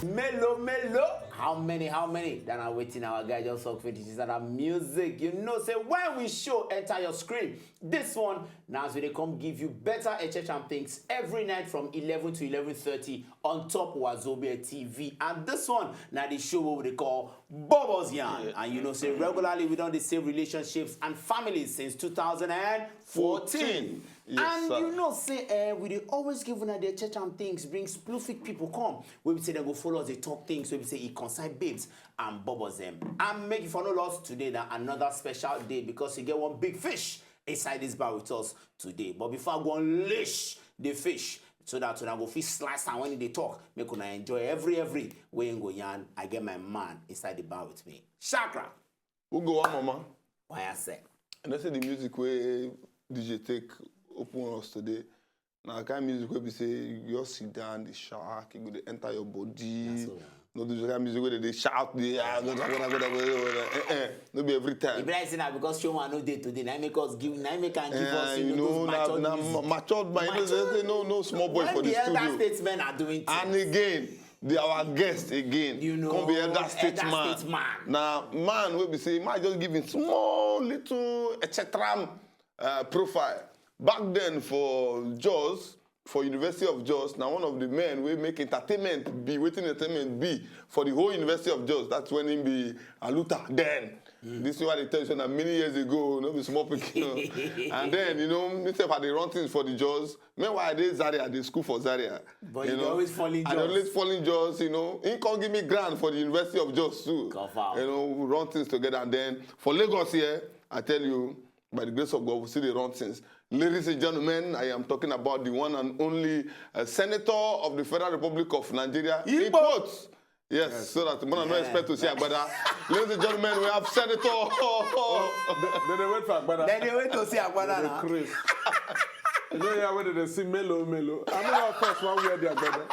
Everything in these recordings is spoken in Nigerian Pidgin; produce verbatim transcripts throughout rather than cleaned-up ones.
Melo, melo. How many, how many? Then I waiting our guy just talk finish. Is that music? You know, say when we show enter your screen, this one now as we dey come give you better H H and things every night from eleven to eleven thirty on top Wazobia T V. And this one now the show what we dey call Bubbles Yarn. And you know, say regularly we don't dey save relationships and families since two thousand and fourteen. Yes, and sir. You know, say eh, we dey always give una the church and things, bring splufik people come. We be say they go follow us, they talk things. We be say it concern babes and bubbles them. And make it for no loss today that another special day because you get one big fish inside this bar with us today. But before I go unleash the fish, so that when I go fish slice and when they talk, make una enjoy every every way and go yarn. I get my man inside the bar with me. Chakra. Who go on, mama? Why I say? And I say the music where D J take open us today. Now, kind music where we say you just sit down, the shark, you go to enter your body. That's all. No, do the kind music where they shout, the ah, go, go, go, go, go, go, go, eh, eh. No be every If time. like say na because show one no dey today, na make us give, na make can give Uh, us you you know, know, those now, matured now music. ma- matured man, you know, they say no, no small boy When for the the elder studio. Statesmen are doing things. And again, they our guest again. You know, Come be elder elder statesman. Statesman. Now, man will be say, man just giving small little et cetera uh, profile. Back then for Jos, for University of Jos, now one of the men we make entertainment be waiting entertainment be for the whole University of Jos. That's when him be Aluta then. This is what they tell you so that many years ago, no be small pikin. And then, you know, myself had the run things for the Jos. Meanwhile, I dey Zaria, I dey school for Zaria. But you know, always fall in I Jos. always fall in Jos, you know. He come give me grant for the University of Jos too. Confirm. You know, we run things together and then for Lagos here, I tell you, by the grace of God, we see the run things. Ladies and gentlemen, I am talking about the one and only uh, senator of the Federal Republic of Nigeria. Igbo. Yes, so that when I no Yeah. expect to see Agbada. Ladies and gentlemen, we have Senator. They, they dey wait for Agbada. Then they wait to see Agbada They now. craze. You know, yeah, when they see Melo, Melo. I mean, of course, one wear the Agbada.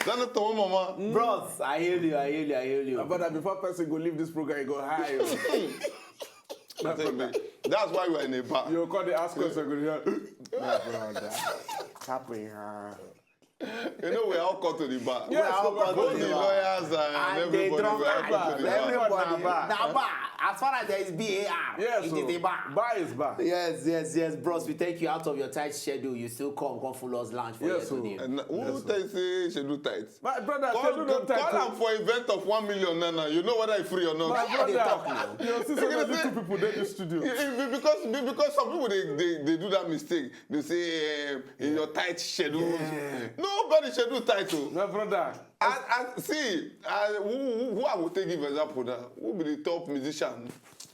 Senator Mama. Bros, I hail you, I hail you, I hail you. But before person go leave this program, he go high. Oh. That's why we are in a bar. You call the ask question, go hear. You know, we all come to the bar. Yes, all we come go Both to the the bar. lawyers and, And they everybody. drunk We all come to and the bar. everybody. Bar. Now bar. As far as there is B A R, Yes, it so is a bar. Bar is bar. Yes, yes, yes, bros. We take you out of your tight schedule. You still come, come full us lunch for Yes, here so- today. And who tell say she do tight? My brother, Call, schedule no call tight. Am for event of one million now. Now you know whether it's free or not. My How they brother, talk now? You see, so many two people dey the studio. It- it- because because some people they, they, they do that mistake. They say um, in your tight schedule. Yeah. Nobody schedule tight. Oh. My brother, And, and see, uh, who, who, who I will take give example now? Who be the top musician?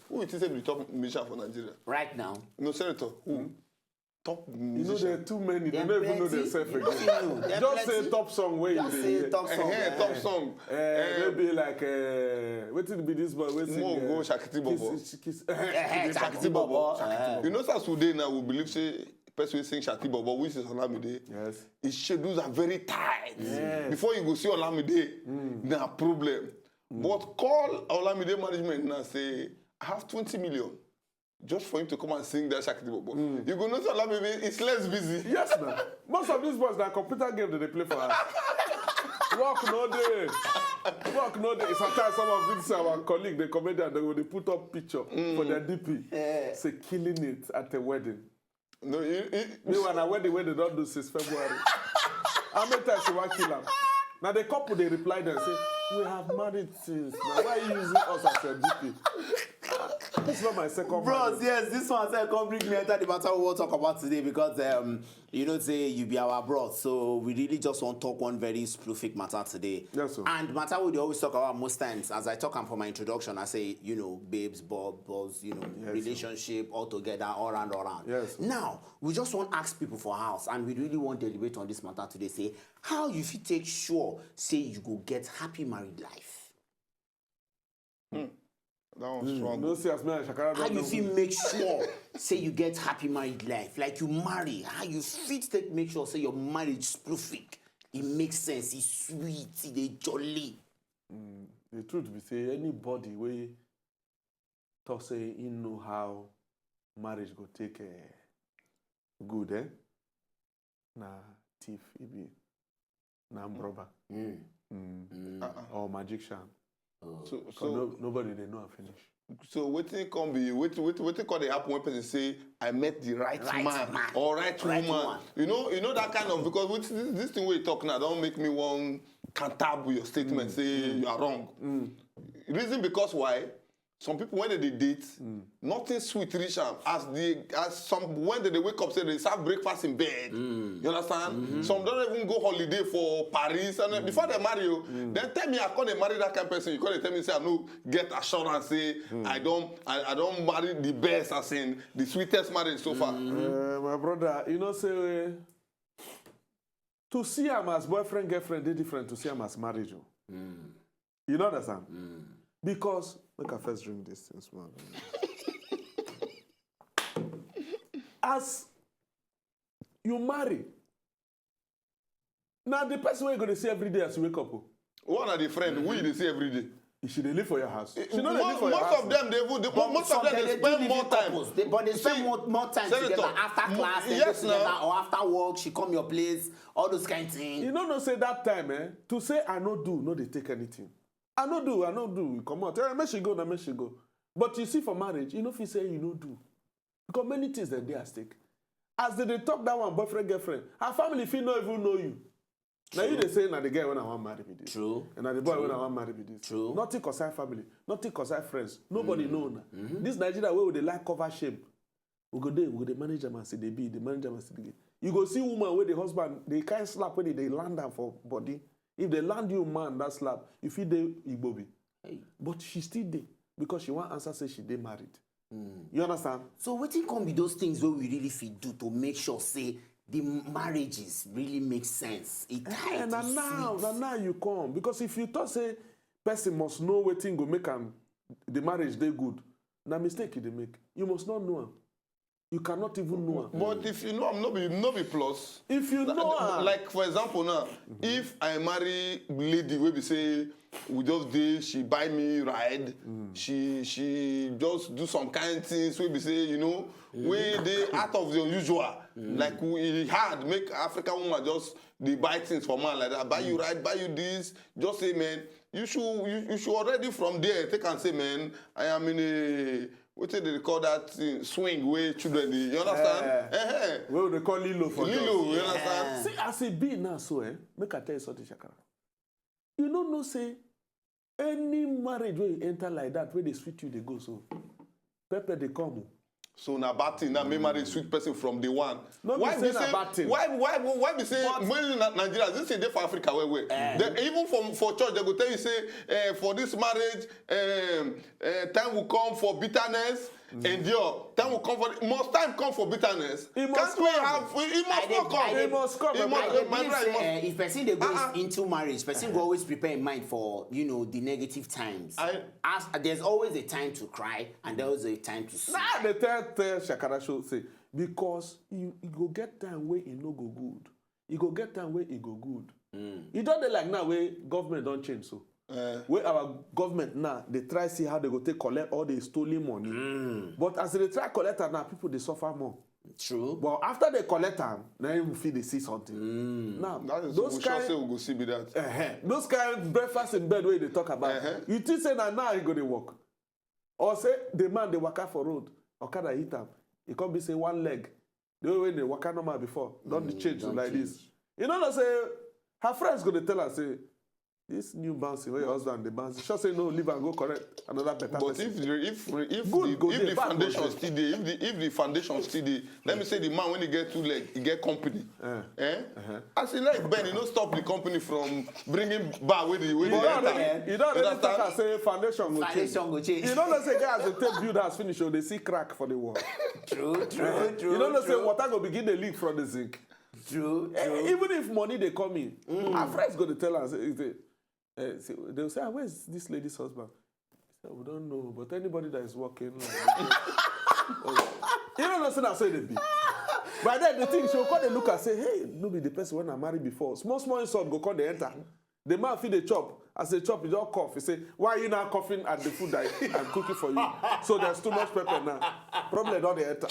Who you think say be the top musician for Nigeria? Right now, No, senator. Who? Top you know musician. there are too many. They Dem don't even know plenty. Themselves You don't again. know. Dem Just say plenty. Top Song wey you Just dey say hear. Top Song. Eh, top song. Eh, maybe like uh, wetin be this boy wey sing? Mo eh, go Shakiti Bobo. Kiss, kiss, Eh, Shakiti Bobo. Eh. You know, as today now we believe say person wey sing Shakiti Bobo, which is Olumide, Yes. his schedules are very tight. Yes. Before you go see Olumide, na problem. But call Olumide management now say, I have twenty million just for him to come and sing that Shakiti Bobo. You go know say Olumide is less busy. Yes, man. Most of these boys na computer game they dey play for us. Work no day. Work no day. Sometimes some of these our colleague, the comedian, they go dey put up picture for their D P. Eh. Say killing it at a wedding. No, you, you, Meanwhile, na wedding wey they don do since February. How many times you wan kill am? Na the couple dey reply them say, we have married since. Na why you using us as your D P? This is not my second Bros, marriage. Yes, this one sef come bring me enter the matter we wan talk about today because um, you know say you be our bros, so we really just wan talk one very specific matter today. Yes, sir. And matter we dey always talk about most times, as I talk am for my introduction, I say you know babes, bob, bros, you know Yes, sir. relationship all together, all round, all round. Yes, sir. Now we just wan ask people for house, and we really wan deliberate on this matter today. Say how you fit take sure say you go get happy married life. That one strong. No see as me and Shakara How don you do fit good. Make sure say you get happy married life, like you marry, how you fit take make sure say your marriage is perfect, it makes sense, it's sweet, it dey jolly. The truth be say anybody wey talk say he know how marriage go take uh, good, eh? Na thief he be. na armed robber. Mm. Mm. Uh-uh. Or magician. So, So so, no, nobody dey know and finish. so wetin come be wetin wetin wetin come dey happen when person say, "I met the right, Right man, man. Or right, Right woman"? Woman. You know, you know that kind of, because with this, this thing wey you talk now don make me wan counter your statement say you are wrong. Reason because why? Some people, when they dey date, nothing sweet reach am. As the as some when they dey wake up, say they serve breakfast in bed. You understand? Some don't even go holiday for Paris. And then before they marry you, then tell me I come dey marry that kind of person. You come dey tell me say I no get assurance say I don't I, I don't marry the best, as in the sweetest marriage so far. Uh, my brother, you know say, uh, to see am as boyfriend girlfriend dey different to see am as marriage o. You know understand? Because make I first drink this thing small. As you marry, na the person wey you go dey see every day as you wake up o. One of the friend who you dey see every day. She dey live for your house. She no Mo- dey live for your most house. Of them dey even dey- mo- most of them They dey do spend live more in time. Couples. They, but they spend See, more, more time Senator, together after mo- class. They yes, go together now. Or after work, she come your place. All those kind things. You no know say that time, eh, to say I no do, no dey take anything. I no do, I no do. You comot. Eh, make she go, na make she go. But you see, for marriage, you no fit say you no do. Because many things dem dey at stake. As they dey talk that one, boyfriend, girlfriend, her family fit no even know you. Now you dey say na the girl wey I wan marry be this. True. And na the boy wey I wan marry be this. True. Nothing concern family, nothing concern friends. Nobody know una. This Nigeria wey we dey like cover shame. We go dey, we go dey manage am as e dey be, dey manage am as e dey be. You go see woman wey the husband, the kind slap wey dey land am for body. If they land you man that slap, you fit dey igbobi. But she still dey because she wan answer say she dey married. You understand? So wetin come be those things wey we really fit do to make sure say the marriages really make sense? It tight, Eh, na it now, sweet. Na now you come. Because if you talk say person must know wetin go make am, the marriage dey good, na mistake you dey make. You must not know am. You cannot even know am. But if you know am, no be no be plus. If you know am, Like, for example, now, if I marry lady wey be say we just dey, she buy me ride, she she just do some kind things wey be say, you know, wey dey out of the unusual. Like, we, e hard make African woman just dey buy things for man like that. Buy you ride, buy you this. Just say, man, you should you, you should already from there take and say, man, I am in a, wetin they call that thing, swing wey children dey. You understand? Eh. Eh, eh. Wey we dey call Lilo for Lilo, Jos. You understand? See as e be now so, eh? Make I tell you something, Shakara. You no know say any marriage wey you enter like that, wey dey sweet you, dey go so. Pepper dey come o. So na bad thing now. Make marriage sweet person from day one. No be Why say be na say bad thing. Why why why be say But when na Nigeria, this thing dey for Africa well well. Then even for for church, they go tell you say, eh, for this marriage, um, eh, time will come for bitterness. Endure. Time will come for, must time come for bitterness? It must Can't we come. have? It must I dey- not come. I dey- It must come, It my must- I brother. dey my believe brother, it say, must- eh, if person dey go Uh-uh. into marriage, person go always prepare in mind for, you know, the negative times. I- As there's always a time to cry and there's always a time to sing. Nah, they tell tell Shakara show say because you, you go get time wey e no go good. You go get time wey e go good. You don dey like now wey government don change so. Wey our government now dey try see how they go take collect all the stolen money. But as they try collect am now, people dey suffer more. True. But after they collect am, now you fit dey see something. Now That is those we sure kind say we go see be that. Uh-huh. Those kind breakfast in bed wey you dey talk about, Uh-huh. You think say na now e go dey work, or say the man dey waka for road, okada hit am, e come be say one leg, the way wey dey waka normal before don dey change don like change. This. You no know say her friends go dey tell her say, "This new bouncing wey your husband dey bounce, sure say no, leave am, go correct another better But person." If the if if Good, the, go if dey the back, foundation go dey. Still dey, if the if the foundation still dey, let me say the man, when he get two leg, he get company. Eh. Eh? As he like bend, he no stop the company from bringing bar with the way You they don enter. already, you don You already talk understand? am say foundation go change. Foundation go change. You no know say guys dey take build house finish, oh, they see crack for the wall. True, true, true. You no know say true. Water go begin dey leak from the zinc. True, Eh, true. Even if money dey come in, her friends go dey tell her say, say, eh, say, they will say, "Ah, where's this lady's husband?" She say, "We don't know, but anybody that is working," like, you no know say na so e dey be. By then the thing, she go come dey look and say, "Hey, no be the person wey I marry before." Small small insult go come dey enter. The man fit dey chop. As they chop, he just cough. He say, "Why are you now coughing at the food that I'm cooking for you?" So there's too much pepper now. Problem don dey enter.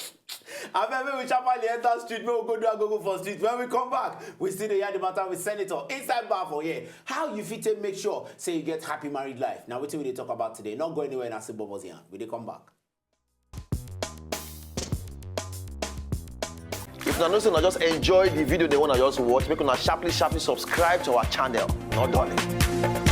Abeg, make we sharply enter street, make we go do agogo for street. When we come back, we still dey yarn the matter with Senator inside bar for here. How you fit take make sure say you get happy married life? Na wetin we dey talk about today. No go anywhere, na still Bubbles Yarn. We dey come back. If una know say una just enjoy the video, the one I just watch, make una sharply sharply subscribe to our channel. No dulling.